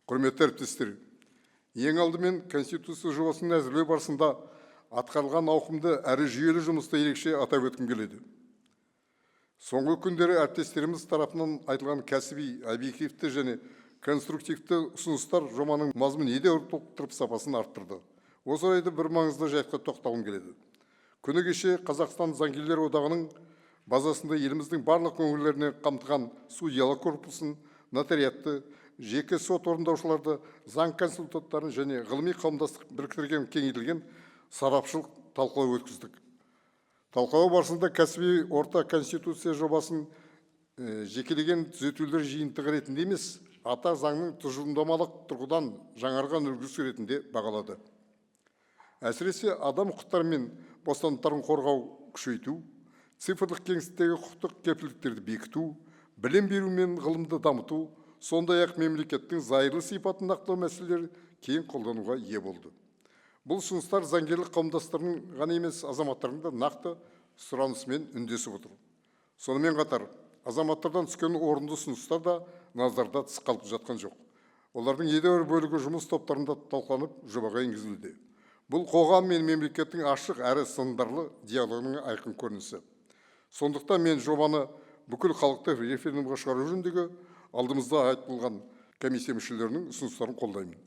Құрметті әріптестер, ең алдымен Конституция жобасын әзірлеу барысында атқарылған ауқымды әрі жүйелі жұмысты ерекше атап өткім келеді. Соңғы күндері әріптестеріміз тарапынан айтылған кәсіби, объективті және конструктивті ұсыныстар жобаның мазмұнын едәуір толықтырып, сапасын арттырды. Осы орайда бір маңызды жайтқа тоқталғым келеді. Күні кеше Қазақстан Заңгерлер одағының базасында еліміздің барлық өңірлеріне қамтыған судьялар корпусын, нотариатты, жеке сот орындаушыларды, заң консультанттарын және ғылыми қауымдастық біріктірген кеңейтілген сарапшылық талқылау өткіздік. Талқылау барысында кәсіби орта Конституция жобасын жекелеген түзетулер жиынтығы ретінде емес, ата заңның тұжырымдамалық тұрғыдан жаңарған үлгісі ретінде бағалады. Әсіресе адам құқықтары мен бостандықтарын қорғау күшейту, цифрлық кеңістіктегі құқықтық кепілдіктерді бекіту, білім беру мен ғылымды дамыту, сондай ақ мемлекеттің зайырлы сипатын нақтылау мәселелері кең қолдануға ие болды. Бұл ұсыныстар заңгерлік қауымдастықтың ғана емес, азаматтардың да нақты сұранысымен үндесіп отыр. Сонымен қатар азаматтардан түскен орынды ұсыныстар да назарда тыс қалып жатқан жоқ. Олардың едәуір бөлігі жұмыс топтарында талқыланып, жобаға енгізілуде. Бұл қоғам мен мемлекеттің ашық әрі сындарлы диалогының айқын көрінісі. Сондықтан мен жобаны бүкіл халықты референдумға шығару жөніндегі алдымызда айтылған комиссия мүшелерінің ұсыныстарын қолдаймын.